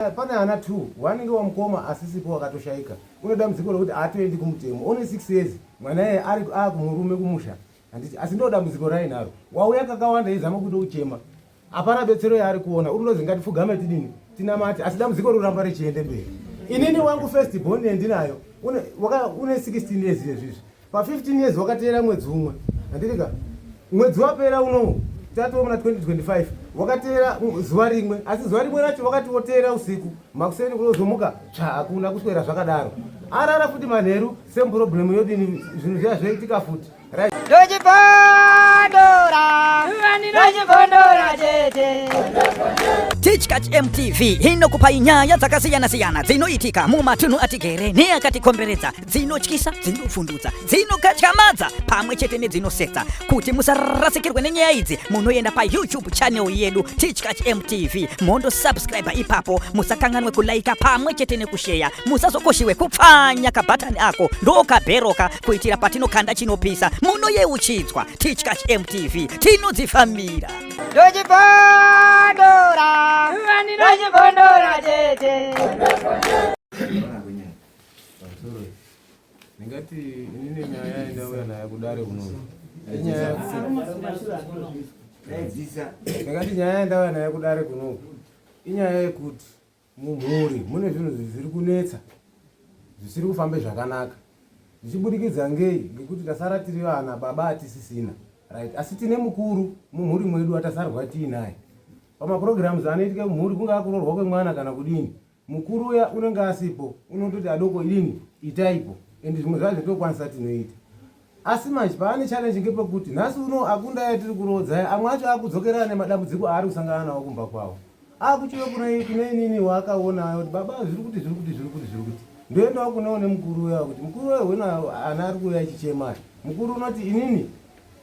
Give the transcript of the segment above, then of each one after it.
Pane ana 2 wanenge wamukoma asisipo wakatoshaika une dambudziko rekuti haatoendi kumutemo one 6 years mwana iye ari akumurume kumusha handiti asi ndo dambudziko rainaro wauya kakawanda izama kuita kuchema hapana betsero yaari kuona uri ndozi ngatifugame tidini tinamate asi dambudziko roramba richiende mberi inini wangu first born yandinayo une, waka, une 16 years izvezvizvi Pa 15 years wakateera mwedzi umwe handitika mwedzi wapera unowu tatova muna 2025 wakateera zuva rimwe asi zuva rimwe racho wakati woteera usiku makuseni kunozomuka tsva hakuna kuswera zvakadaro arara futi manheru same problem yodini zvinhu zviya zvoitika futi right Ndochibondora, ndochibondora tete. Tichkach MTV inokupai nyaya dzakasiyana-siyana dzinoitika mumatunhu atigere neakatikomberedza dzinotyisa dzinovhundutsa dzinokatyamadza pamwe chete nedzinosetsa kuti musarasikirwe nenyaya idzi munoenda payoutube channel yedu tichkach mtv mondosubscribe ipapo musakanganwe kulaika pamwe chete nekusheya musazokoshiwe kupfanya kabhatani ako ndokabheroka kuitira patinokanda chinopisa munoyeuchidzwa tichkach mtv tinodzifambira Ndochibondora, ndochibondora tete. Pamusoro ndingati inini nyaya yandauya nayo kudare kunoku inyaya ndingati nyaya yandauya nayo kudare kunoku inyaya yekuti mumhuri mune zvinhu zviri kunetsa zvisiri kufambe zvakanaka zvichibudikidza ngei ngekuti tasara tiri vana baba atisisina right asi tine mukuru mumhuri mwedu atasarwa tiinaye pamaprograms anoitika mumhuri kungaa kuroorwa kwemwana kana kudini Mukuru uya unenge asipo unototi adoko idini itaipo and zvimwe zvacho tokwanisa tinoita asi manje paane challenge ngepekuti nhasi uno akunda yatiri kuroodza aya amwe acho akudzokerana nemadambudziko aari kusangana nawo kumba kwavo akuchive kune kune inini waakaona kuti baba zviri kuti zviri kuti zviri kuti zviri kuti ndoendawo kunewo nemukuru uya kuti mukuru uya wena ana ari kuuya achichema mukuru unoti inini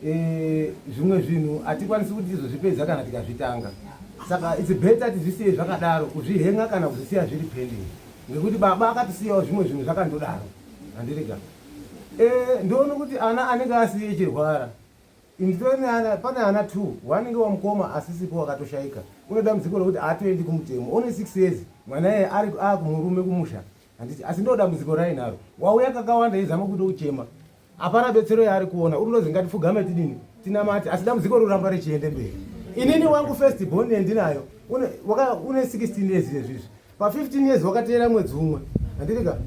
Eh, zvimwe zvinhu hatikwanisi kuti tizozvipedza kana tikazvitanga saka its better tizvisiye zvakadaro kuzvihenga kana kuzvisiya zviri pending ngekuti baba akatisiyawo zvimwe zvinhu zvakandodaro handirega eh, ndoona kuti ana anenge asiye chirwara pane ana two wanenge wamukoma asisipo wakatoshaika une dambudziko rekuti haatoendi kumutemo one six years mwana iye ari akumurume kumusha handiti asi ndo dambudziko rainaro wauya kakawanda izama kuita kuchema hapana betsero yaari kuona uri ndozi ngatifugame tidini tinamate asi dambudziko roramba richiende mberi inini wangu first born yandinayo une, waka, une 16 years izvezvizvi pa 15 years wakateera mwedzi umwe handitika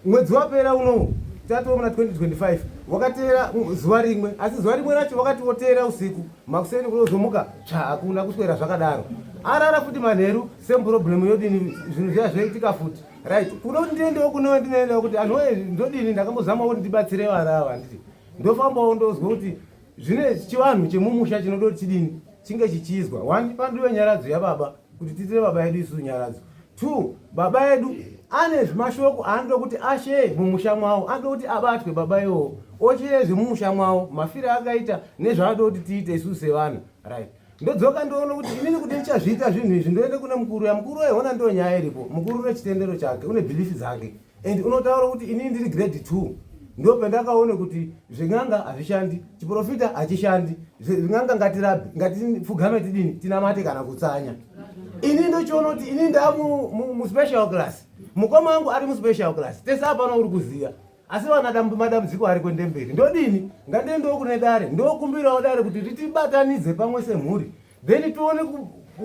mwedzi wapera unowu tatova muna 2025 wakateera zuva rimwe asi zuva rimwe racho wakati woteera usiku makuseni kunozomuka tsva hakuna kuswera zvakadaro arara futi manheru same problem yodini zvinhu zviya zvoitika futi right kuda kuti ndiendewo kune ndinoendawo kuti anhu woye ndodini ndakambozama kuti ndibatsire vana ava handiti ndofambawo ndozwa kuti zvine chivanhu chemumusha chinoda kuti chidini chinge chichiizwa one pandiwe nyaradzo yababa kuti tiitire baba yedu isu nyaradzo two baba yedu ane zvimashoko aanoda kuti asheye mumusha mwawo anoda kuti abatwe baba iwowo osheye zvemumusha mwawo mafiro akaita nezvaanoda kuti tiite isusu sevana right ndodzoka ndoona kuti inini kuti ndichazviita zvinhu izvi ndoende kune mukuru ya mukuru waihona ndo nyaya iripo mukuru une chitendero chake une belief dzake and unotaura kuti inini ndiri grade 2 ndo pandakaona kuti zven'anga hazvishandi chiprofita hachishandi zven'anga ngatirabhe ngatifugame tidini tinamate kana kutsanya ini ndochiona kuti ini ndamu muspecial class mukoma wangu ari muspecial class tese apana uri kuziva asi vana madambudziko ari kuende mberi ndodini ngandiendewo kune dare ndokumbirawo dare kuti ritibatanidze pamwe semhuri then tione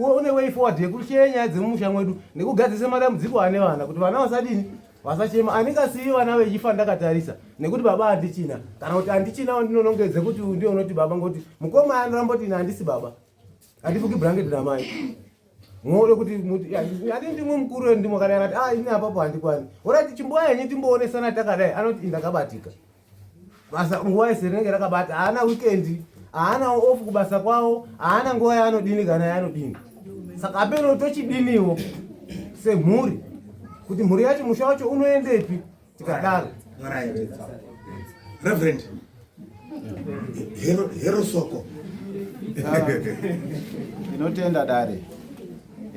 one way forward yekusheya nyaya dzemumusha mwedu nekugadzirisa madambudziko ane vana kuti vana vasadini vasachema andingasiyi vana vechifa ndakatarisa nekuti baba handichina kana kuti handichina ndinonongedze kuti ndiye unoti baba ngokuti mukoma anoramba kuti ini handisi baba handifuki blanket ramai Mwoyo kuti ati ndimwe mukuru ndimwe kana akati ah ini apapo handikwani. Orati chimboya henyu timboonesana takadai anoti ndakabatika. Basa nguva yese rinenge rakabata haana weekend haana off kubasa kwawo haana nguva yaanodini kana yaanodini. Saka apeno tochidiniwo semhuri kuti mhuri yacho musha wacho unoendepi tikadaro. Reverend Hero, hero soko ah, ndinotenda dare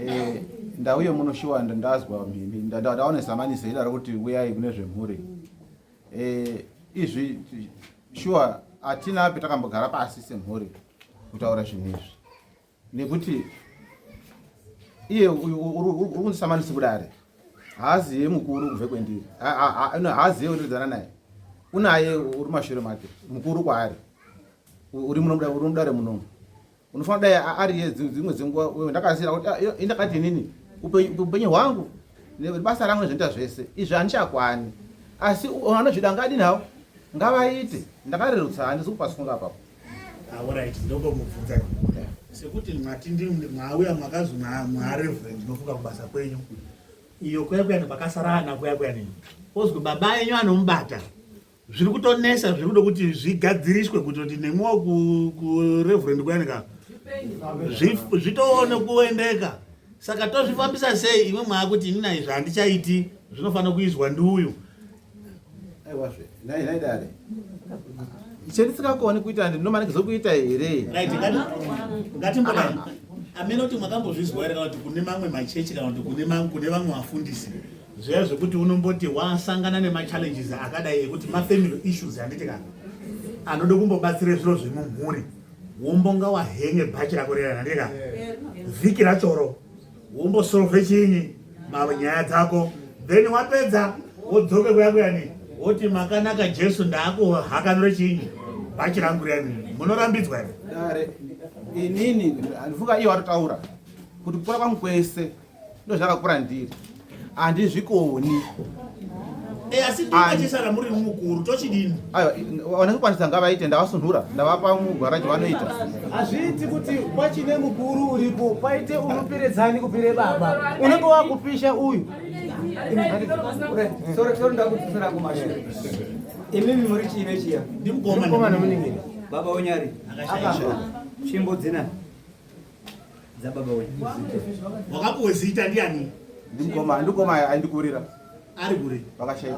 eh, ndauye muno shuwa ndazwa ndaona samanisi idaro kuti uyai kune zvemhuri eh, izvi shuwa hatina petakambogara pasi semhuri kutaura zvinhu izvi nekuti Iye uyu uri kundisamanisi kudare haaziye mukuru kubve kwendiri, haaziye undiridzana naye, unaye uri mashure make mukuru kwaari uri mudare munomu. Unofanira dai ariye dzimwe dzenguva ndakasira kuti ah, indakati inini upenyu hwangu nebasa rangu nezvinoita zvese izvi handichakwani, asi anozvida ngadini hawo ngavaite, ndakarerutsa handisi kupasunga apapo. Alright, ndongomubvunza sekuti mwati ndimi mwauya mwakazi mwareverend ndinofunga kubasa kwenyu iyo kuya kuyani kwakasara ana kuya kuyani ozwi baba enyu anomubata zviri kutonesa zviri kuda kuti zvigadziriswe kutoti nemwiwo kureverend kuyani ka zvitoone kuendeka saka tozvifambisa sei imwe mwaakuti inini izvi handichaiti zvinofanira kuizwa ndiuyu. Aiwazve, nhai nhai dare. Chendisingakoni kuita ndinomanikidzwa kuita here? Right, ngatimbodai. Amene kuti makambozvizwa here kana kuti kune mamwe machechi kana kuti kune mamwe kune vamwe vafundisi zviya zvekuti unomboti wasangana nemachallenges akadai ekuti mafamily issues handiti kana anode kumbobatsira zviro zvemumhuri wombonga wahenge bhachi rako rera handiti kana vhiki rachoro wombosolve chinyi nyaya dzako then wapedza wodzoke kuya kuyani woti makanaka Jesu ndaakuhakanure chinyi bhachi rangu riyani munorambidzwa here? Dare inini handifunga iye watotaura kuti kukura kwangu kwese ndozvakakura ndiri handizvikoni. Eh, asi ndikachisara muri mukuru tochidini? Aiwa, vanokwanisa ngavaite, ndavasunhura ndavapa mugwaraji vanoita. Hazviiti kuti pachine mukuru uripo paite unoperedzani kupire baba unenge wakupisha uyu. Sorry, sorry, ndakudzosera kumashure. Imimi muri chii nechiya? Ndimukoma nemunin'ina. Baba unyari. Apa tsvimbo dzina dzababa wenyu. Wakapuwe zita ndiani? Ndimukoma, ndikoma aindikurira. Ari kure. Vakashaika.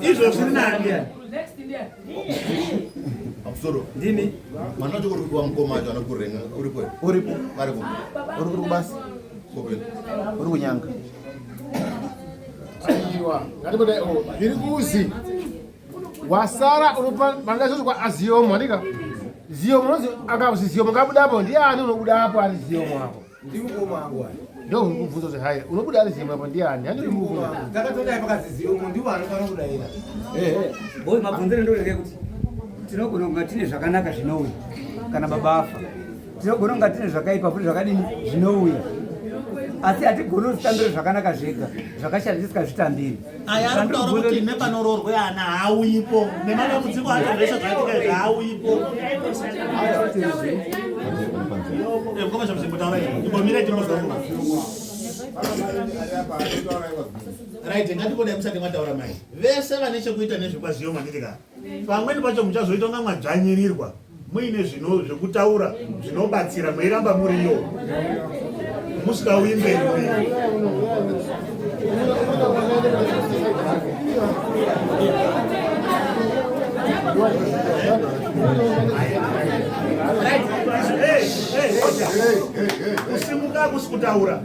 Izvo zviri nani. Pamusoro. Ndimi. Mwana wacho uri kuwa mukoma wacho anokurenga uripo here? Uripo. Varipo. Uri kuri kubasa. Kopeni. Uri kunyanga. Aiwa, ngatimbodai oh, zviri kuzi wasara unopa vanga kwa aziyomo andika ziyomo unozi akazi ziyomo ngabudapo ndiani unobudapo ari ziyomo apo Ndimukoma wangu aya. ndo kubvunza kuti hai unobuda ari ziyomo apo ndiani handi Ndimukoma wangu. Takatodai pakazi ziyomo ndiwo anofanira kudaira. Boy mabvunzire ndorege kuti tinogona kunga tine zvakanaka zvinouya kana baba afa. Tinogona kunga tine zvakaipa futi zvakadini zvinouya. Asi hatigoni kuzvitambira zvakanaka zvega, zvakashata tisikazvitambiri. Aya ari kutaura kuti nepanoroorwe ana haauyipo nematambudziko acho zvese zvaitika izvi haauyipo. Mukoma Chamuzimbo taura imbomira timbozwa. Right, ngatimbodai musati mwataura mai. Vese vane chekuita nezvekwaziyo manditi ka. Pamweni pacho muchazoita kunga mwadzvanyirirwa muine zvino zvekutaura zvinobatsira meiramba muriyo musikauyi mberi. Kusimuka hakusi kutaura.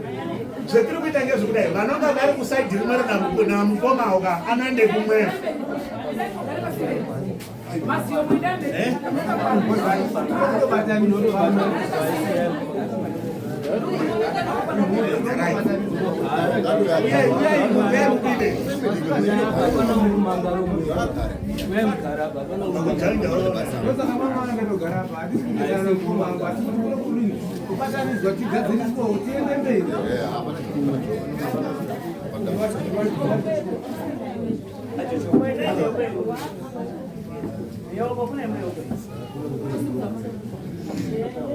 Zvetiri kuita ngezvekudai vanonga vari kusaidhi rimwe namukomawo ka anoende kumwe. Kubatanidzwa tigadziriswewo tiende mberi.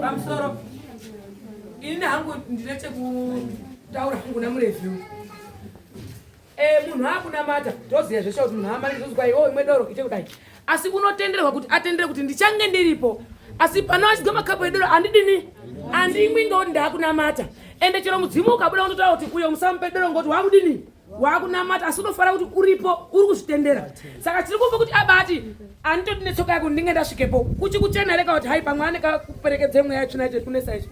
Pamusoro ini hangu ndine chekutaura hangu namurevi munhu akunamata toziva zveshe kuti munhu amani zozwa iwo imwe doro ite kudai asi unotenderwa kuti atendere kuti ndichange ndiripo asi panoachidwa makapu edoro andidini andimwi ngekuti ndaakunamata ende chero mudzimu ukabuda unototaura kuti uyo musamupe doro ngekuti wakudini wakunamata asi unofanira kuti uripo uri kuzvitendera saka tiri kubva kuti abati anditoti netsoka yako ndinge ndasvikepo kuchi kuchena reka kuti hai pamwe ane kakuperekedze mweya tsvina icho kunesa icho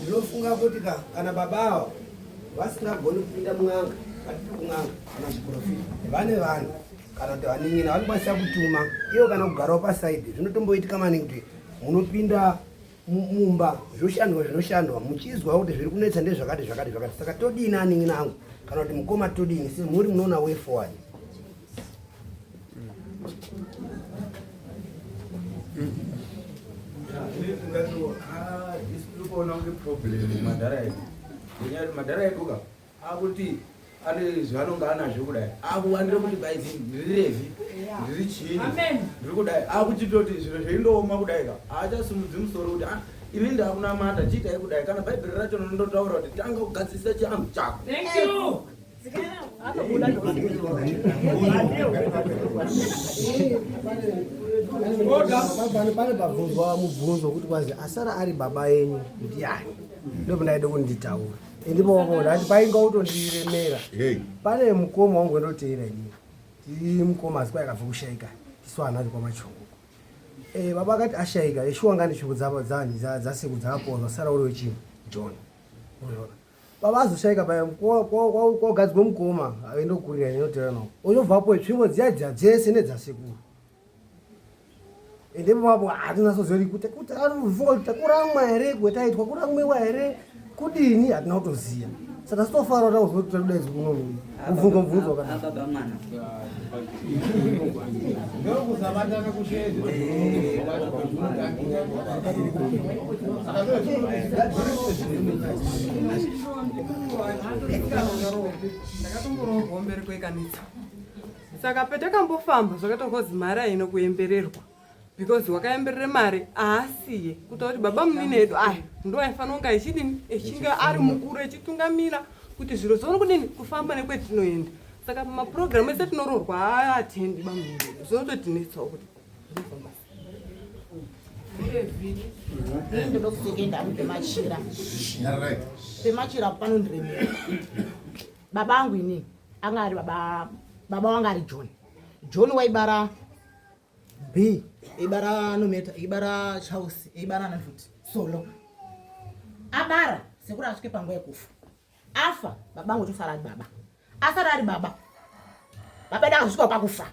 Ndinofunga kuti kana baba ava vasingagoni kupinda mun'anga. Patiri kun'anga kana zviprofita vane vanhu kana kuti vanin'ina vanokwanisa kutuma ivo kana kugarawo pasaidi. Zvinotomboitika maningi kuti munopinda mumba zvoshandwa zvinoshandwa muchizwa kuti zviri kunetsa ndezvakati zvakati zvakati, saka todini anin'ina angu kana kuti mukoma todini semhuri, munoona way forward? Kuona kunge problem madhara edu, ngenyaya yekuti madhara edu ka akuti ane zvaanonga anazvo kudai, akuwandira kuti baidzi ndiri revhi, ndiri chiini, ndiri kudai, akuchitoti zviro zveindooma kudai ka, haachasimudzi musoro kuti ah, ini ndakunamata, chiitai kudai. Kana bhaibheri racho rinondotaura kuti tanga kugadzirisa chianhu chako. Thank you. Pane pabvunzwa mubvunzo kuti kwazi asara ari baba yenyu ndiani, ndopindaide kuti nditaure ndipo ndati painga utondiremera. Pane mukoma wangu wendoteera inini, tiri mukoma asi kwai akabva kushaika tisu anacho kwamachongo. Eh, baba akati ashaika eshuwa ngani tsvimbo dzani dzasekuru dzakapuwa zvasara uri wechii John. Unoona baba azoshaika paya kwagadzwa mukoma aendokurira inoteera nawo ochobvapo tsvimbo dziya dziya dzese nedzasekuru, ende ipapo hatina soziva kuti kuti anofunga kuti takuramwa here, kwetaitwa kuramwiwa here, kudini, hatina kutoziva. Saka sitofara kuti akuzoti takudaidzwa kunono kubvunzwa mubvunzo wakadai. Baba mwana. Ndokusabatana kusheedza. Ndakatomboroorwawo mberi kwekanitsa, saka petakambofamba zvakaita kozi mari haina kuembererwa because wakaemberere mari haasiye kuta kuti baba munini edu aya ndo aifanira kunge achidini, echinge ari mukuru echitungamira kuti zviro zvione kudini kufamba nekwetinoenda. Saka mapurogiramu ese tinoroorwa haatendi bamunini edu, zvinototinetsawo kuti zvinofamba sei. Ini ndoda kusekenda hangu pemachira. Pemachira panondiremera. Baba angu inini anga ari baba, baba wanga ari John. John waibara B, ibara Nometa, ibara Charles, ibara nani futi Solo. Abara sekuru asvike panguva yekufa. Afa baba angu tosara ari baba. Asara ari baba. Baba edu akazosvika pakufa.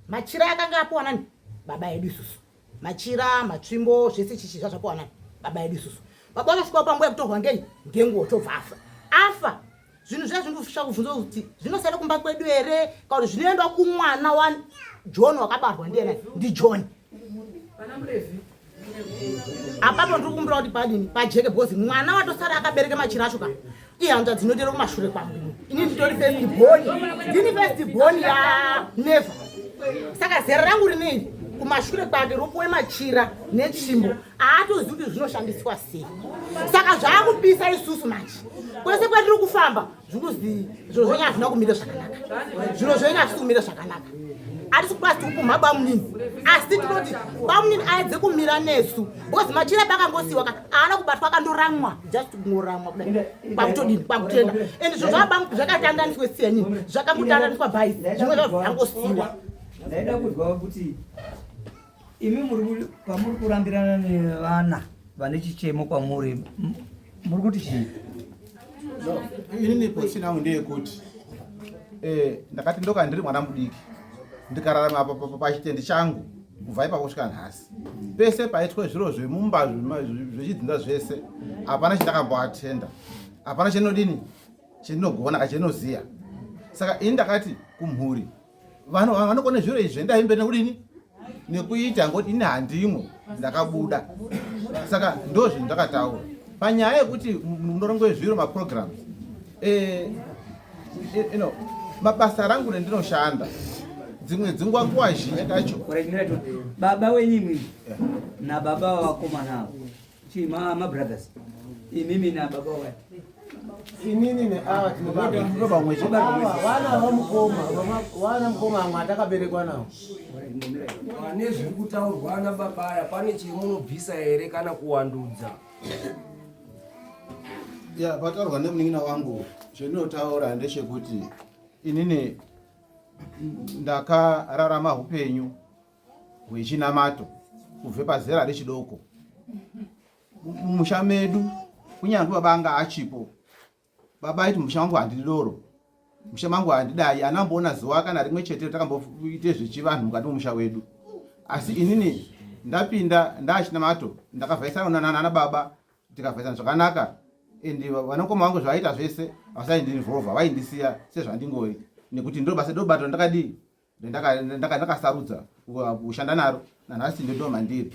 Machira akanga apiwa nani? Baba edu isusu. Machira, matsvimbo, zvese chichi zvazvapiwa nani? Baba edu isusu. Baba vakasvika panguva yekutorwa ngei? Ngenguwo tobva afa. Afa zvinhu zviya zvinosvika kubvunza kuti zvinosara kumba kwedu here kana kuti zvinoendwa kumwana waJohn wakabarwa ndiyena ndiJohn. Apapo ndiri kukumbira kuti padini pajeke because mwana watosara akabereka machira acho ka ihanzva dzinotera kumashure kwangu. Ini nditori first born, ndini first born ya never, saka zera rangu rinei kumashure kwake ropuwe machira netsvimbo, haatozivi kuti zvinoshandiswa sei. Saka zvaakupisa isusu manje kwese kwatiri kufamba zvikuzi zviro zvenyu hazvina kumira zvakanaka, zviro zvenyu hazvisi kumira zvakanaka. Hatisi kupasi tiri kupumha bamunini, asi tinoti bamunini aedze kumira nesu because machira pakangosiwa ka haana kubatwa, akandoramwa, just kungoramwa kudai kwakutodini kwakutenda. And zviro zvaba zvakatandaniswe senyi zvakangotandaniswa bhai, zvimwe zvazvo zvangosiwa. Ndaida kuzwa kuti imi muri pamuri kurambirana nevana vane chichemo kwamuri, muri kuti chii? No, inini position yangu ndeyekuti ndakati ndoka ndiri mwana mudiki ndikararama pachitendi changu kubva ipapo kusvika nhasi, pese paitwe zviro zvemumba zvechidzinza zvese hapana chandakamboatenda, hapana chendinodini, chendinogona kana chendinoziya. Saka ini ndakati kumhuri vanokona zviro izvi, endai mberi nekudini nekuita, ngokuti ini handimo, ndakabuda. Saka ndo zvinhu ndakataura panyaya yekuti munorongo zviro maprograms, mabasa rangu rendinoshanda dzimwe dzinguva, nguva zhinji kacho. Baba wenyu imwimi nababa vavakomana avo chii, mabrothers imimi nababa waya? Inini neava Vamwe chete. Vana vamukoma, vana mukoma amwe atakaberekwa nawo. Pane zviri kutaurwa nababa aya, pane chemunobvisa here kana kuwandudza? Ya, pataurwa nemunin'ina wangu, chendinotaura ndechekuti inini ndakararama upenyu hwechinamato kubve pazera rechidoko. Mumusha medu kunyange baba anga achipo, baba aiti musha wangu handidi doro. Musha mangu handidai anamboona zuva kana rimwe chete takamboite zvechivanhu mukati memusha wedu. Asi inini ndapinda ndaachinamato ndakavhaisana nana baba tikavhaisana zvakanaka and vanokoma vangu zvavaita zvese vasaindinvolva vaindisiya sezvandingori nekuti ndo basa ndo bato ndakadii ndakasarudza kushanda naro nanhasi ndo mandiri.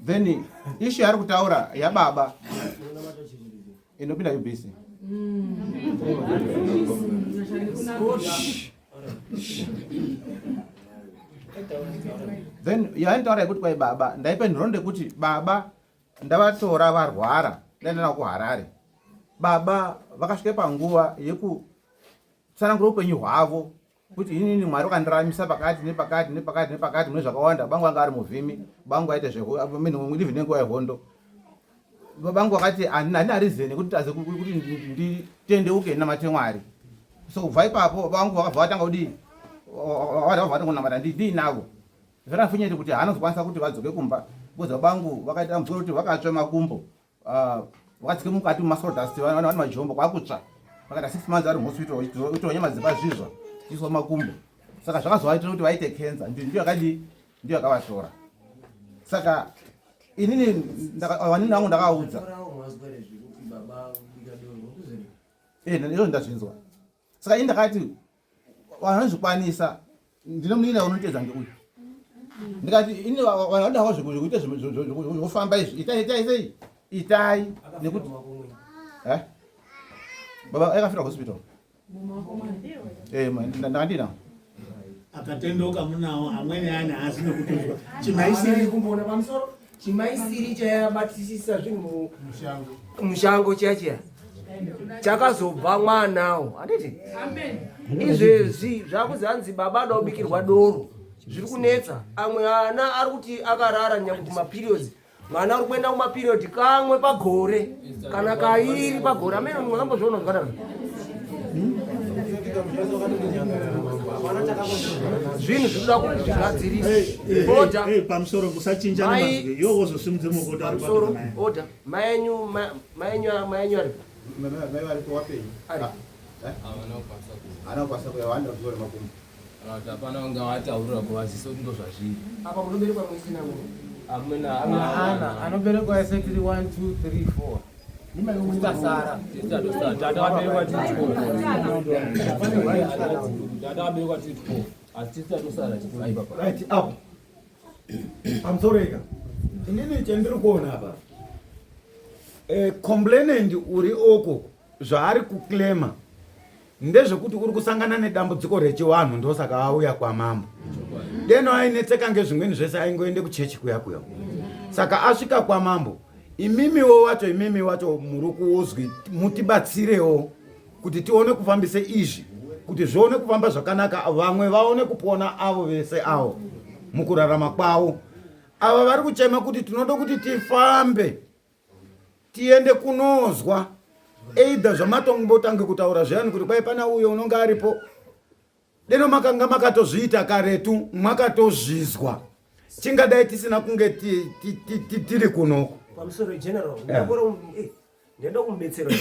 Then issue yaari kutaura yababa inopinda UBC. Then yainitaura yekuti kwai baba ndaipa nhoroondo yekuti baba ndavatora varwara ndaenda navo kuHarare. Baba vakasvika panguva yekutsanangura upenyu hwavo kuti inini Mwari wakandiramisa pakati nepakati nepakati nepakati mune zvakawanda. Bangu anga ari muvhimi, bangu aita zveeven nenguva yehondo. Bangu vakati handina reason yekuti taze kuti nditendeuke ndinamate Mwari. So kubva ipapo bangu vakabva vatanga kudii, vabva vatanga kunamata ndiinavo. Zvakafunyeti kuti haana kuzokwanisa kuti vadzoke kumba because babangu vakaita dambudziko rekuti vakatsva makumbo, vakatsika mukati mumasawdust vane majombo kwakutsva, vakaita 6 months vari muhospital uchitora nyama dzepazvizva chiiswa makumbo. Saka zvakazovaitira kuti vaite cancer, ndiyo yakadii, ndiyo yakavatora. Saka inini vanini vangu ndakaudza izvo ndazvinzwa. Saka ini ndakati vanhu vanozvikwanisa, ndine munina unotedza ngeuyu, ndikati ini vanhu vanodawo zvekuita zvekufamba izvi, itai itai sei itai nekuti baba akafira hospital ndakandina Akatendeuka munawo amweni ayani haasi nekutozwa chimaisiri. Kumboona pamusoro chimaisiri chayabatisisa zvinhu mushango chiya chiya chakazobva mwanawo, handiti? Izvezvi zvakuzi hanzi baba ada kubikirwa doro, zviri kunetsa. Amwe ana ari kuti akarara nyange kumaperiods, mwana ari kuenda kumaperiod kamwe pagore kana kairi pagore. Amene mwakambozviona zvakadaro? Zvinhu zvinoda kuti zvigadzirise. Order. Pamusoro, musachinjana mazwi. Iwe wozosimudze muoko utaure. Pamusoro, order. Maenyu maenyu maenyu aripo? Mai varipo wapenyu. Ari. Haana kukwanisa kuya, vaanoda kutora makumbo. Kana kuti hapana unga wataurira kuvazisa kuti ndozvazviri. Apa munoberekwa muisina munhu? Amuna. Ana anoberekwa ese tiri 1 2 3 4 tasara. Tata vaberekwa tiri 12, tata vaberekwa tiri 12, asi tisi tatosara tiri 5. Right up pamusoro ika inini chandiri kuona apa, complainant uri oko zvaari kuclaima ndezvekuti uri kusangana nedambudziko rechivanhu, ndosaka auya kwamambo. Deno ainetseka ngezvimweni zvese aingoende kuchechi kuya kuya. Saka asvika kwamambo, imimiwo wacho, imimi wacho muri kuzwi mutibatsirewo kuti tione kufambise izvi kuti zvione kufamba zvakanaka, vamwe vaone kupona avo vese avo mukurarama kwavo. Ava vari kuchema kuti tinoda kuti tifambe tiende kunozwa either zvamatombotange kutaura zviyani kuti kwai pana uyo unonge aripo. Deno makanga makatozviita karetu, mwakatozvizwa, chingadai tisina kunge tiri kunoko. Pamusoro, general, ndinoda kumubetsera,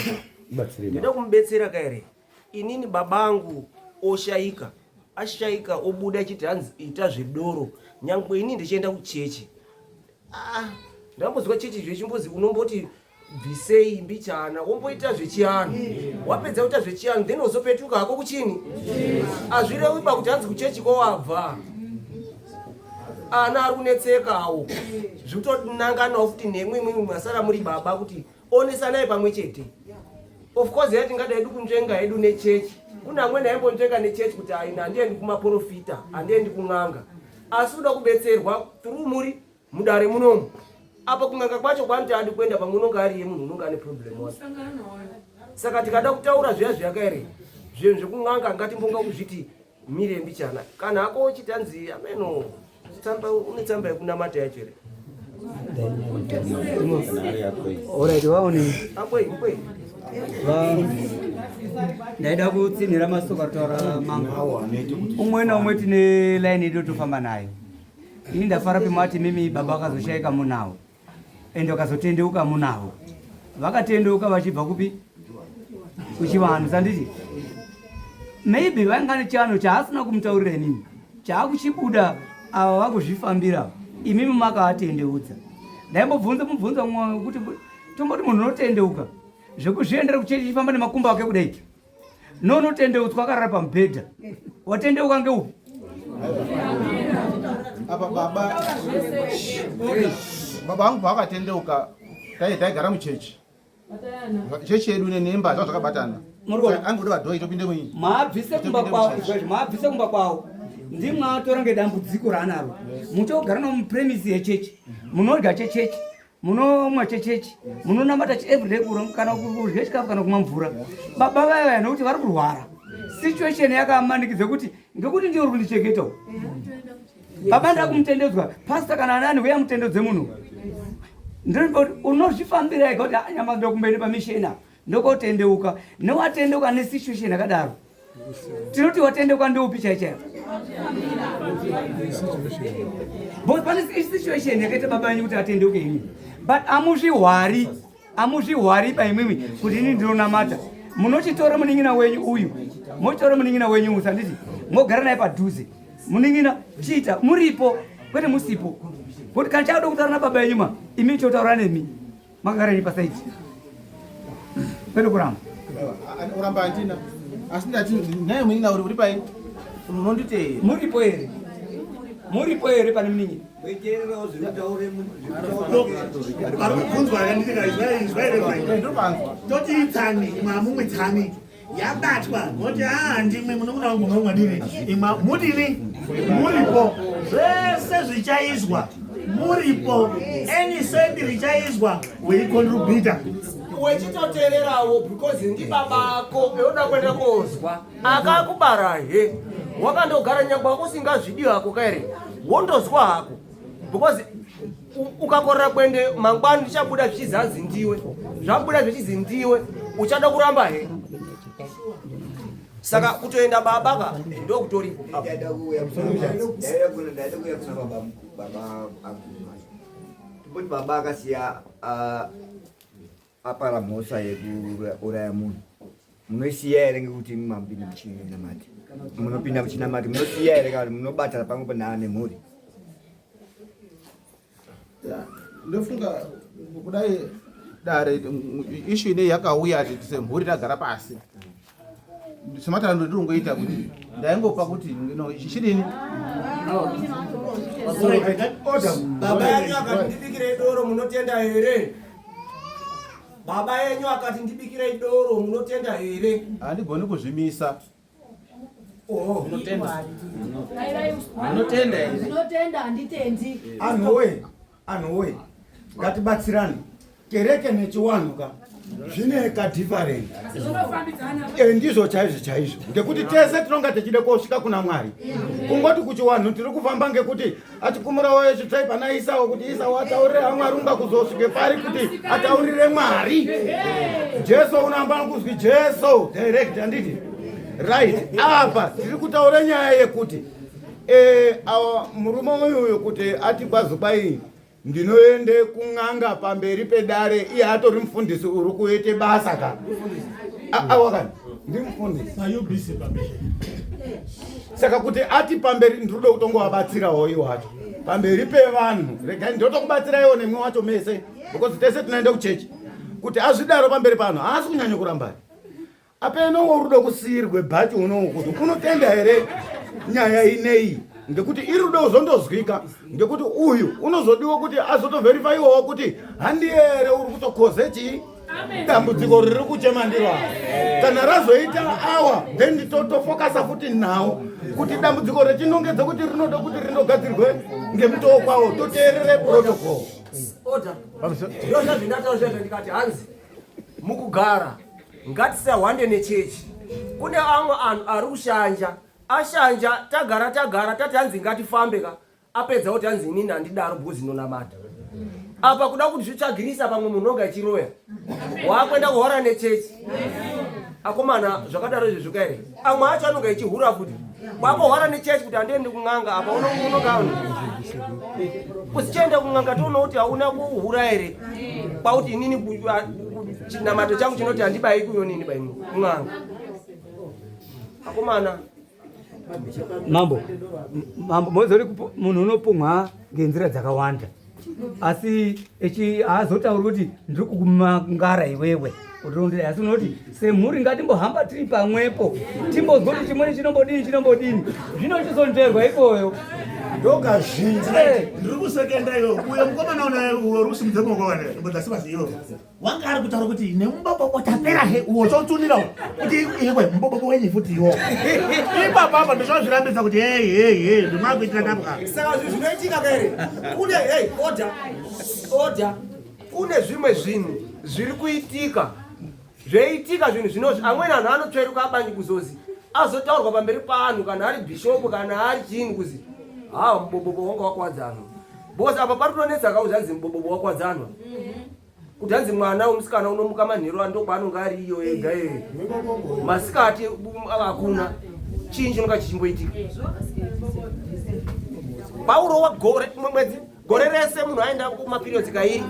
ndinoda kumubetsera kaere. Inini babangu oshaika, ashaika obuda achiti hanzi ita zvedoro, nyangwe ini ndichienda kuchechi. Ah, ndambozwa chechi zvechimbozi unomboti bvisei mbichana womboita zvechianhu, wapedza kuita zvechianhu then wozopetuka hako kuchini. Hazvirewi ba kuti hanzi kuchechi kwawabva. Ana ari kunetsekawo, zvikutonanganawo futi nemwi imwimwi mwasara muri baba kuti onesanai pamwe chete. Of course ya tingada hedu kunzvenga hedu nechechi, kune amweni aimbonzvenga nechechi kuti aina handiendi kumaprofita, handiendi kun'anga, asi uda kubetserwa through muri mudare munomu. Apa kun'anga kwacho kwanoti adi kuenda pamwe unonge ariye munhu unonge ane problem wacho. Saka tikada kutaura zviya zviyaka here zvinhu zvekun'anga, ngatimbonga kuzviti mire mbichana. Kana hako uchiti hanzi ameno tsamba, une tsamba yekunamata yacho here? Alright, vaoni. Akwei kwei. Ndaida kutsinhira masoko ataura mambo. Umwe naumwe tine line yedu tofamba nayo. Ini ndafara pemati mimi baba akazoshaika munawo ende vakazotendeuka munawo. Vakatendeuka vachibva kupi? Kuchivanhu, sanditi? Maybe vanga nechivanhu chaasina kumutaurira inini chaakuchibuda ava vakuzvifambira imimi makaatendeudza. Ndaimbobvunza mubvunzo umwe wekuti tomboti munhu unotendeuka zvekuzviendera kuchechi chifamba nemakumbo ake kudai nonotendeutswa akarara pamubhedha watendeuka ngeupi? Apa baba baba vangu pavakatendeuka taigara muchechi chechi yedu nenemba zvanga zvakabatana angoda vadhoi topinde muii maabvise kumba kwavo izvozvo maabvise kumba kwavo ndimwatora ngedambudziko raanaro muchogara nomupremisi yechechi munodya chechechi munomwa chechechi munonamata cheeveryday kana kudya chikafu kana kumwa mvura baba vaya vaya nokuti vari kurwara situation yakamanikidza kuti ngekuti ndiyo uri kundichengeta baba ndakumutendedzwa pasta kana anani uya mutendedze munhu ndinoti unozvifambira ega kuti ah, nyama ndokumboende pamisheni apa ndokotendeuka newatendeuka nesituation yakadaro tinoti watendeuka ndeupi chai chaiyo but pane situation yakaita baba yenyu kuti atendeuke imi but amuzvihwari amuzvihwari ba imwimwi kuti ini ndinonamata munochitora munin'ina wenyu uyu mochitora munin'ina wenyu uyu sanditi mogara naye padhuze munin'ina chiita muripo kwete musipo kuti kana chakuda kutaura nababa yenyu ma imi chotaura nemi makagara ini pasaidi kwete kuramba uramba handina asi ndati naye munin'ina uri uri pai unonditeera muripo here muripo here pane munin'ina Vari kubvunzwa yakanditi izwai toti itsani imwe amumwe tsani yabatwa moti aa ndimwe munokona wangu munomwa dini imwe mudini muripo zvese zvichaizwa muripo any sendi richaizwa weicontributa wechitoteererawo because ndibaba ako eunoda kuenda kozwa akakubara he wakandogara nyangwe usingazvidi hako kaere wondozwa hako because ukakorera kuende mangwani ndichabuda zvichizi hanzi ndiwe zvabuda zvichizi ndiwe uchada kuramba he saka kutoenda baba ka ndokutori baba akasiya apara mhosva yekuuraya munhu munoisiya here ngekuti mamupinda muchinamati munopinda muchinamati munosiya here kana munobatana pamwe nemhuri ndofunga kudai dare ishu inei yakauya semhuri tagara pasi sematano ndiri kungoita kuti ndaingopa kuti no chidini baba yenyu akati ndibikirei doro munotenda here baba yenyu akati ndibikirei doro munotenda here handigoni kuzvimisa Munotenda here? Ndinotenda handitendi. Anhuwe, anhuwe, ngatibatsirane. Kereke nechiwanhu ka zvine ka different. Eh, ndizvo chaizvo chaizvo ngekuti tese tinonga techida kosvika kuna Mwari. Kungoti kuchiwanhu tiri kufamba ngekuti achikumurawo yechitsvai pana Isau kuti Isau ataurire aMwari unga kuzosvike pari kuti ataurire Mwari. Jesu unoamba kuzwi Jesu direct handiti? Right apa tiri kutaura nyaya yekuti eh, awa murume uyu uyu kuti ati kwazi kwai ndinoende kun'anga pamberi pedare iye atori mufundisi uri kuite basa ka awa kani ndimufundisi saka kuti ati pamberi ndinoda kutongovabatsirawo iwo wacho pamberi pevanhu regai ndotokubatsiraiwo nemwi wacho mese because tese tinoenda kuchechi kuti azvidaro pamberi panhu haasi kunyanya kurambari Apeno urudo kusiirwe bhachi unowu kuti unotenda here nyaya ineyi ngekuti irudo uzondozwika ngekuti uyu unozodiwa kuti azotovherifaiwawo kuti handiye here uri kutokoze chii dambudziko riri kuchema ndiro kana razoita awa then tofokasa futi nhau kuti dambudziko rechinongedza kuti rinoda kuti rindogadzirwe ngemutoo kwawo toteerere protocol ndozvazvindataura ndikati hanzi mukugara ngatisahwande nechechi kune amwe anhu ari kushanja ashanja tagara tagara tati hanzi ngatifambe ka apedza kuti hanzi inini handidaro because inonamata apa kuda kuti zvitsvagirisa pamwe munhu onga achiroya waakuenda kuhora nechechi akomana zvakadaro izvo zvoka here amwe acho anonga ichihura futi kwakohwara nechechi kuti handiendi kun'anga apa unonga usichienda kun'anga toona kuti hauna kuhura here kwakuti inini chinamato changu chinoti handibayi kuyonini baini kun'anga. Akomana. Mambo, mambo mozori munhu unopumwa ngenzira dzakawanda asi echi haazotauri kuti ndiri kukumangara iwewe kuti asi unoti semhuri ngatimbohamba tiri pamwepo timbozwa kuti chimweni chinombodini chinombodini zvinochizonzverwa ikoyo ndokazhinji ndiri kusekenda iwe uyo mukomana unaye uyo uri kusimudza maoko wane mbodza iyo wanga ari kutaura kuti nemubobobo tapera he uwo chotunira kuti iwe mubobobo wenyi futi iwo ipapa apa ndozvazvirambidza kuti hei hei hei zvimakuitira ndapwa saka zvinhu zvinoitika kaere kune hei order order kune zvimwe zvinhu zviri kuitika zveitika zvinhu zvinozvi amweni anhu anotsveruka abangi kuzozi azotaurwa pamberi paanhu kana ari bhishopu kana ari chiini kuzi ha mubobobo wanga wakwadzanwa because apa pari kutonetsa kauzi hanzi mubobobo wakwadzanwa kuti hanzi mwana wemusikana unomuka manheru andokwaanonga ari iyo ega ee masikati hakuna chii chinonga chichimboitika pauro wagore mwedzi gore rese munhu aenda kumaperiods kairi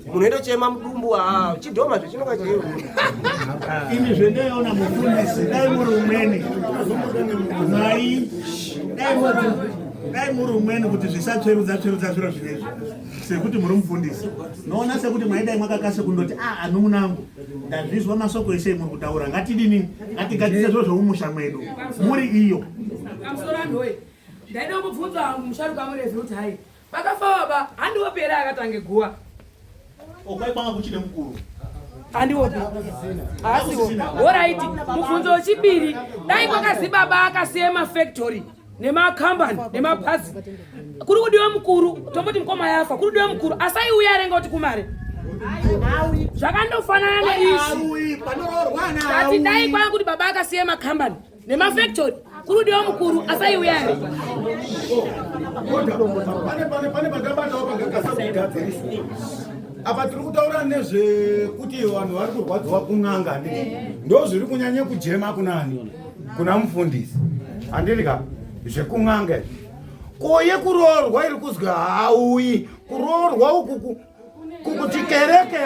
munhu endochema mudumbu ah, chidhoma zvechinonga chii ini zvendaiona mufundisi dai muri umweni mai dai muri umweni kuti zvisatsverudza tsverudza zviro zvinezvi sekuti muri mufundisi noona sekuti maidai mwakakase kundoti a ah, anun'unangu ndazvizwa masoko ese muri kutaura ngatidini ngatigadzise zviro zvemumusha mwedu muri iyo ndaida kumubvunza hangu musharuka murezi kuti hai pakafa baba handiwopi here akatange guwa okwaikwanga kuchine mukuru handiwopi haasiwo horaiti mubvunzo wechipiri dai kwakazi baba akasiya mafactory nemakambani nemabhazi kuri kudiwa mukuru tomboti mukoma yafa kuri kudiwa mukuru asaiuya arenga kuti kumare zvakandofanana neizvi tati dai kwanga kuti baba akasiya makambani nemafactory kuri kudiwa mukuru asaiuya here pane pandabatawo pangakasakugadzirisa apa tiri kutaura nezvekuti vanhu vari kurwadziwa kun'anga handiti ndo zviri kunyanya kujema kunani kuna mufundisi handiti ka zvekun'anga izvi ko yekuroorwa iri kuzwi hauyi kuroorwa uku kukuti kereke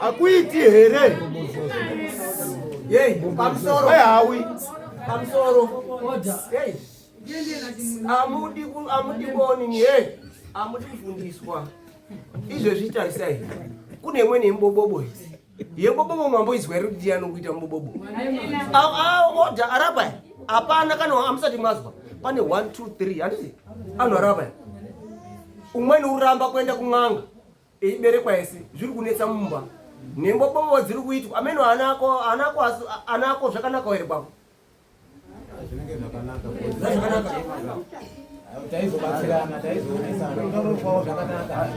hakuiti here pamusoro hawi pamusoro amudi amudi kuonini he amudi kufundiswa izvezvi tarisai kune imweni yembobobo idzi yebobobo mamboizwa here kuti ndiyani ukuita mubobobo oda arapa hapana kana amusati mazwa pane 1 2 3 handiti anhu arapa umweni uramba kuenda kun'anga eiberekwa yese zviri kunetsa mumba nembobobo dziri kuitwa ameno anako anako anako zvakanaka here kwako zvinenge zvakanaka zvakanaka taizobatsirana taizoonesana unofawo zvakanaka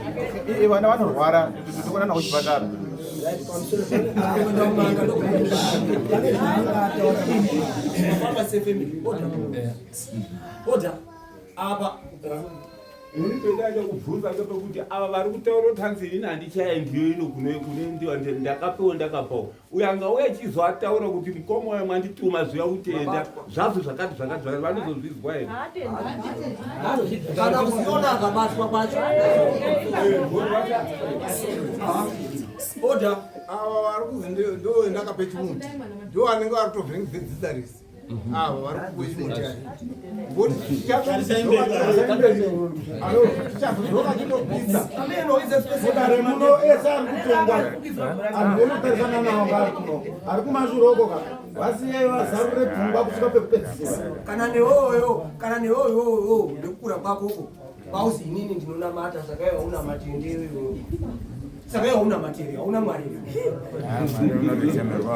vana vanorwara tokuonana kuchipatara oda apa Ini pendaida kubvunza ngepekuti ava vari kutaura kuti hanzi inini handichaendiyo ino kune kune ndiwa ndakapiwa ndakapawo uyo angauya achizoataura kuti mukoma uyo mwandituma zviya kutenda zvazvo zvakati zvakati zvakati vanozozvizwa here kana kusiona akabatwa kwacho oda ava vari kuzi ndo ndakape chimuti ndo vanenge vari kutovhiringidza dzidza rese ava vari kupuwa chimuti aya tichazodzoka tinobvisa mudare muno ese ari kutongwa anhu unotarisana nawo ngaari kuno ari kumashure uko ka vasiyei vazarure pfungwa kusvika pekupedzisira kana newoyo kana newoyoyo nekukura kwako uko pauzi inini ndinonamata saka iwe haunamati ndiwe saka iwe haunamati here hauna mwari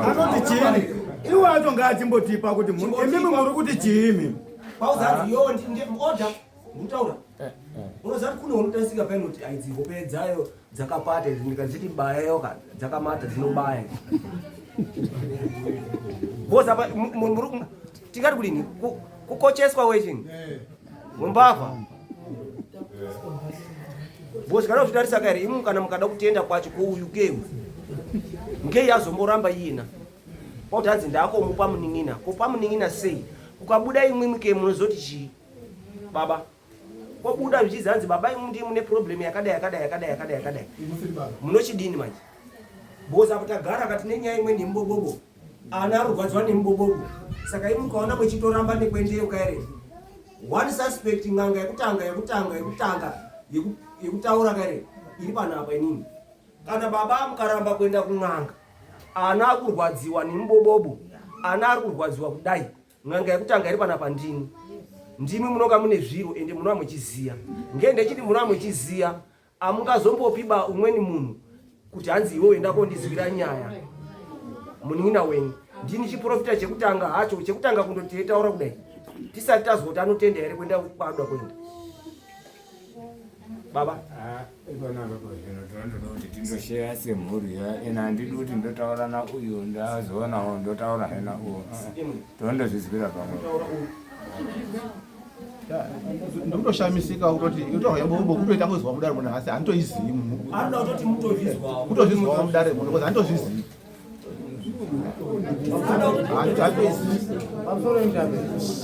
anoti chiini iwe acho ngaachimbotipa kuti imimi muri kuti chiimi pauzi hanzi yo oda ndikutaura unoziva kuti kune unotarisika paini kuti aidzi hope dzayo dzakapata idzi ndikadziti bayayo ka dzakamata dzinobaya because apa tingati kudini kukocheswa wechini mumbavha because kana kuzvitarisa kaere imu kana mukada kutenda kwacho kouyu keu ngei azomboramba iyena kwakuti hanzi ndaakomupa munin'ina kupa munin'ina sei kukabuda imwimwi ke munozoti chii baba kobuda zvichizi hanzi baba imwi ndii mune problem yakadai yakadai yakadai yakadai yakadai munochidini manje because apo tagara kati nenyaya imweni yemubobobo Ana ari kurwadziwa nemubobobo. Saka imi mukaona mwechitoramba nekuendeyo kaere. One suspect n'anga yekutanga yekutanga yekutanga yekutaura kaere iri panapa inini. Kana baba mukaramba kuenda kun'anga ana akurwadziwa nemubobobo ana ari kurwadziwa kudai n'anga yekutanga iri panapa ndini ndimi munoka mune zviro ende munova muchiziya ngendechiti munova muchiziya amungazombopi ba umweni munhu kuti hanzi iwewe enda kondizwira nyaya munin'ina wenyu ndini chiprofita chekutanga hacho chekutanga kundoti taura kudai tisati tazwa kuti anotenda here kuenda kwaanoda kuenda baba ah, ipanapa pazvino tinondoda kuti tindosheya semhuri ya ina handidi kuti ndotaura nauyu ndazoonawo ndotaura hena uwo ah, tondozvizwira pamwe Ndikutoshamisika kutoti itohwa yebobo kutoita kuzwa mudare muno asi handitoizivi. Anoda kutoti mutozvizwawo. Kutozvizwawo mudare muno because handitozvizivi. Pamusoro mutape.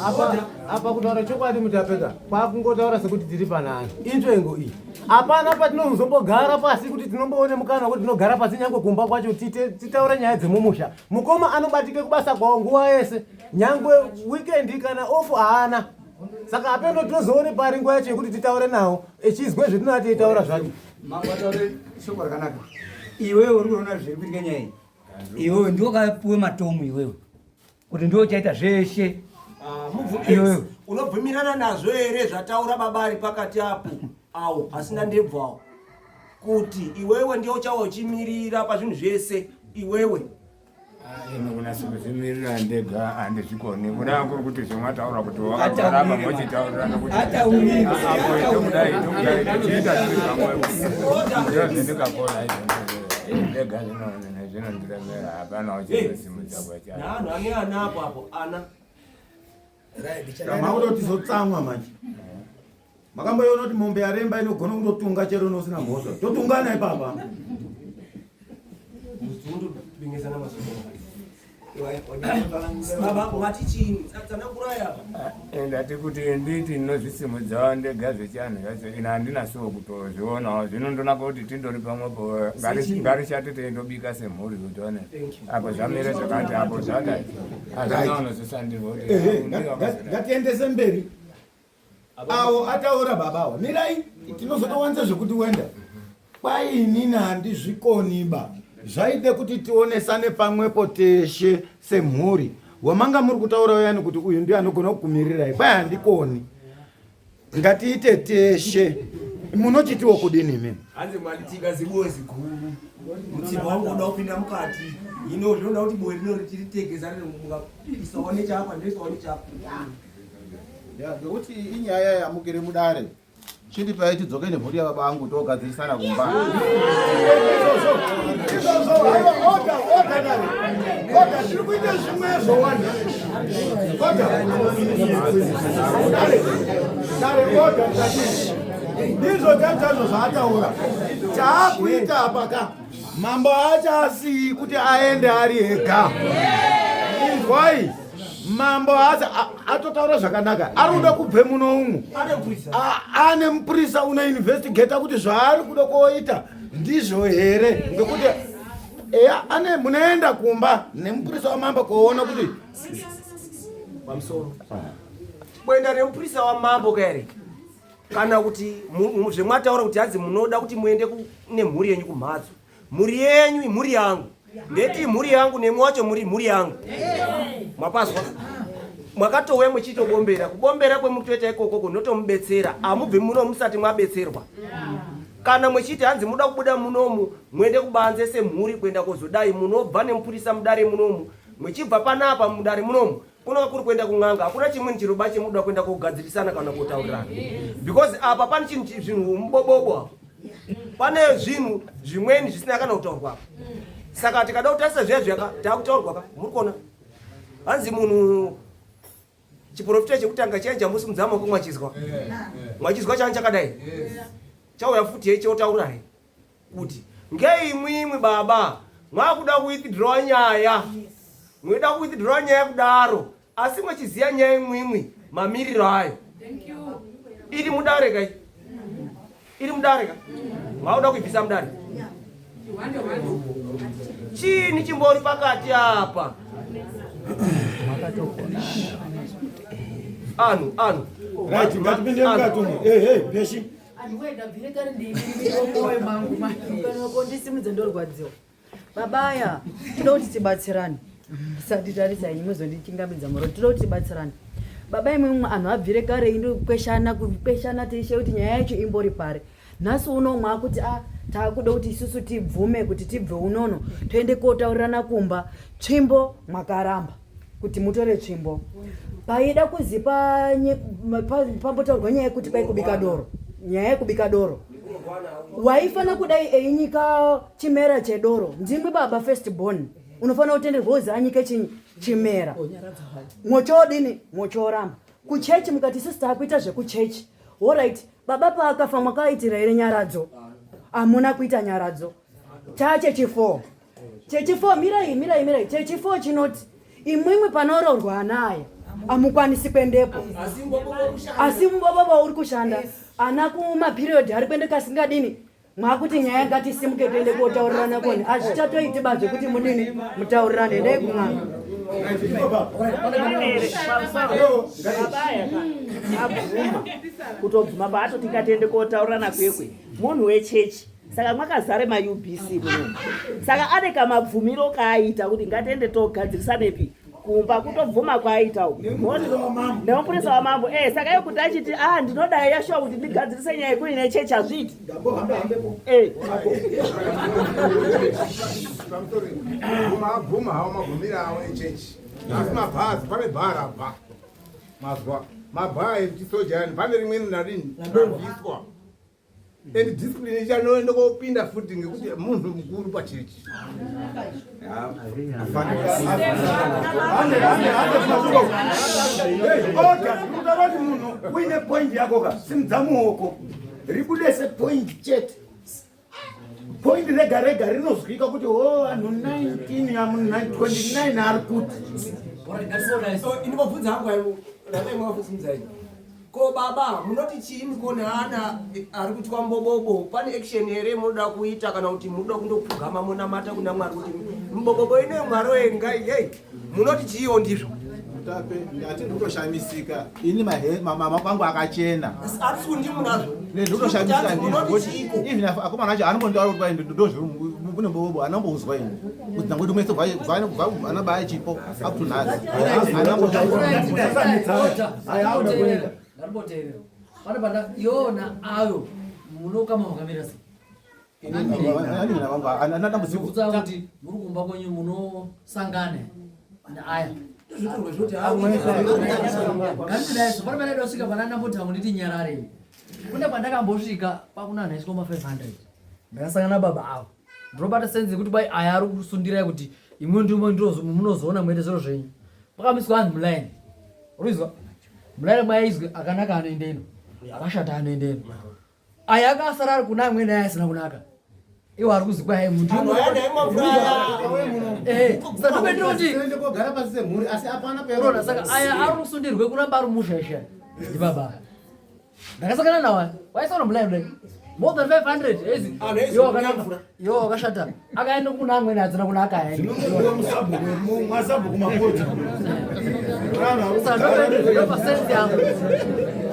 Apa apa kutaura chokwadi mutapeka kwakungotaura sekuti tiri panani. Inzvengo iyi. Hapana patinozombogara pasi kuti tinomboone mukana wekuti tinogara pasi nyangwe kumba kwacho titaure nyaya dzemumusha. Mukoma anobatike kubasa kwawo nguva yese. Nyangwe weekend kana off haana. Saka hapeno tinozoone pari nguva yacho yekuti titaure nawo echizwe zvetinova teitaura zvacho. Mambo ataure shoko rakanaka. Iwewe uri kuona zviri kuitika nyaya iyi. Iwewe ndiwe wakapuwe matomu iwewe. Kuti ndiwe uchaita zveshe. Ah, Iwewe. Unobvumirana nazvo here zvataura baba ari pakati apo awo asina ndebvu awo kuti iwewe ndiwe uchawa uchimirira pazvinhu zvese iwewe Ini kunasa kuzvimirira ndega handizvikoni kuda kuri kuti zvemwataura kuti wakaramba mochitaurirana kuti apo tokudai tokudai tochiita zviri pamwepo ndizvo zvendingakona izvo ndega zvinondiremera hapana uchizosimudza kwacha naanhu ane ana apo apo ana Makuda tizotsamwa manje. Makamboiona kuti mombe yaremba inogona kundotunga chero inosina mhosva. Totungana ipapa. Baba wati chini tsanangurai apa. Eh, ndati kuti nditi ndinozvisimudzawo ndega zvechianhu zvacho ini handinasiwo kutozvionawo zvinondonaka kuti tindori pamwepo ngarishate teindobika semhuri kuti one apo zvamire zvakati apo zvadai hazvina unozosandirwa kuti ngatiendese mberi awo ataura baba awo mirai tinozotowanza zvekuti wenda kwai inini handizvikoniba zvaide kuti tionesane pamwepo teshe semhuri wamanga muri kutaura uyani kuti uyu ndiye anogona kukumirirai kwai handikoni ngatiite teshe munochitiwo kudini imimi hanzi mwanditika zibuwe ziguru mutsipa wangu unoda kupinda mukati hino zvinoda kuti buwe rino richiritegesa rinomuka chapa ndoisaone chapa Ya, ngekuti inyaya yamukire mudare chindipai tidzoke nemhuri yababa angu togadzirisana kumba izvozvo haiwa order order dare order tiri kuita zvimwezvo wani order dare dare order mukati ndizvo chaizvo zvaataura chaakuita apa ka mambo haachasiyi kuti aende ari ega inzwai mambo haasi atotaura zvakanaka ari kuda kubve muno umu ane mupurisa unoinvestigata kuti zvaari kuda koita ndizvo here ngekuti eya ane munoenda kumba nemupurisa wamambo koona kuti pamusoro kuenda nemupurisa wamambo kaere kana kuti zvemwataura kuti hanzi munoda kuti muende nemhuri yenyu kumhatso mhuri yenyu imhuri yangu ndeti mhuri yangu nemwi wacho muri mhuri yangu mwapazwa mwakatouya muchitobombera kubombera kwemutoita ikoko kunotomubetsera amubvi muno musati mwabetserwa kana muchiti hanzi muda kubuda munomu muende kubanze semhuri kuenda kozodai munobva nemupurisa mudare munomu muchibva panapa mudare munomu kunova kuri kuenda kun'anga hakuna chimweni chiroba chemuda kuenda kogadzirisana kana kotaurirana because apa pane chinhu zvinhu mubobobo apo pane zvinhu zvimweni zvisina kana kutaurwa apa saka tikada kutarisa zviya zviyaka takutaurwa ka muri kuona hanzi munhu chiprofita chekutanga chiya chamusimudza maoko mwachizwa mwachizwa chani chakadai chauya futi yechotaura he kuti ngeimwimwi baba mwakuda kuwithdraw nyaya mwida kuwithdraw nyaya kudaro asi mwechiziva nyaya imwimwi mamiriro ayo iri mudare kai iri mudare ka mwakuda kuibvisa mudare chiini chimbori pakati apa Anhu, anhu. Right, ngatipinde mukati umu. Hey, hey, peshi. Moyo mangu kondisimudza ndorwadziwa. Babaya, tinoda kuti tibatsirane. Musatitarisa henyu muzondichingamidza muro. Tinoda kuti tibatsirane. Baba imwe mumwe anhu abvire kare indokweshana kukweshana teishe kuti nyaya yacho imbori pari. Nhasi uno mwakuti a taakuda kuti isusu tibvume kuti tibve unono toende kotaurirana kumba. Tsvimbo mwakaramba kuti mutore tsvimbo. Paida kuzi pambotaurwa nyaya yekuti kwai kubika doro. Nyaya yekubika doro. Waifana kudai einyika chimera chedoro. Ndimwi baba first born. Unofanira kutenderwa kuzi anyike chimera. Mwochodini? Mwochoramba. Kuchechi mukati isusu taakuita zvekuchechi. Alright, baba paakafa mwakaitira here nyaradzo? Hamuna kuita nyaradzo. Chachechi4. Chechi4 mirai mirai mirai. Chechi4 chinoti imwimwi panoroorwa ana aya hamukwanisi kuendepo. Asi mubobobo uri kushanda. Ana kumaperiod ari kuende kasingadini. Mwakuti nyaya ngatisimuke tiende kotaurirana koni. Hazvichatoiti ba zvekuti mudini mutaurirane endai kun'anga. Abvuma kutobvuma paatoti ngatiende kotaurirana kwekwe munhu wechechi saka mwakazare maUBC muno saka ane kamabvumiro kaaita kuti ngatiende togadzirisanepi kumba kutobvuma kwaaita uku nemupurisa wamambo eh saka iyo kuti achiti ah ndinoda yashuwa kuti ndigadzirise nyaya yekuti nechechi hazviiti eh Bvuma hawo magumiro awo echechi asi mabhazi pane bhaa rabva mazwa mabhaa echisoja yani pane rimweni narini rabviswa and discipline ichanoenda kopinda futi ngekuti munhu mukuru pachechi. Oda kuti munhu uine point yako ka simudza muoko ribude sepoint chete. Point rega rega rinozwika kuti o vanhu 19 amu 29 ari kuti. Indibobvunza hangu ramaimwafusimudza ko baba munoti chii mukone ana ari kutwa mbobobo pane action here munoda kuita kana kuti munoda kundopfugama monamata kuna Mwari kuti mbobobo ine Mwari wenga hey munoti chiiwo ndizvo? Mutape, ndati ndikutoshamisika ini mama kwangu akachena. Asi ndi munazvo. Ne ndikutoshamisika ndizvo. Even akomana acho anombonditaura kuti kwai ndozviri kune mbobobo anambouzwa ini. Kuti ndangoti mwese kubva ana baba chipo up to nhasi. Ndariboteerera. Pane panda yona ayo munokama makamira sei? Ana dambudziko. Ndikutsa kuti muri kumba kwenyu munosangana naaya. Ngandidaiso pane pane ndosvika pana ndamboti nditi nyarare. Kune kwandakambosvika kwakuna anhu aisvika ma 500. Ndakasangana baba avo. Ndinobata sense yekuti bai aya ari kusundirai kuti imwe ndimo munozoona muite zviro zvenyu. Pakamiswa anhu mulaini. Urizwa? Mulaini mwaizwe akanaka anoenda ino. Akashata anoenda ino. Aya akasara ari kuna amweni aya asina kunaka. Iwo ari kuzi kwai muntu. Saka ndopendinoti kogara pasi semhuri asi apana Unoona saka aya ari kusundirwe kuramba ari mushaisha ndibaba. Ndakasangana nawo waisona mulaini kudai. More than 500 ezi. Iwo akanaka. Iwo akashata. Akaenda kuna amweni asina kunaka aya. Zvinongodiwa musabhuku mwasabhuku makoti. Saka ndopa sense yangu.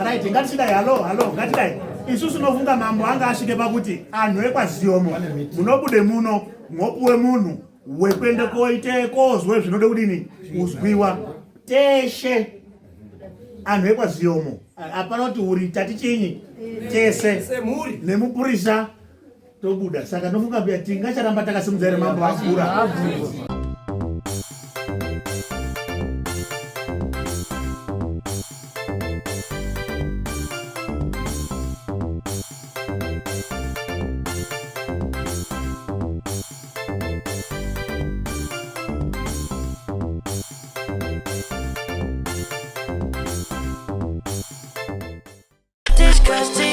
Right, ngatichidai halo halo ngatidai isusu nofunga mambo anga asvike pakuti anhu ekwaZiyomo munobude muno mwopuwe munhu wekuende koite kozwe zvinode kudini kuzwiwa teshe anhu ekwaZiyomo hapana kuti uri tati chinyi tese nemupurisa tobuda saka nofunga kuya tingacharamba takasimudza here mambo akura. Tichkach.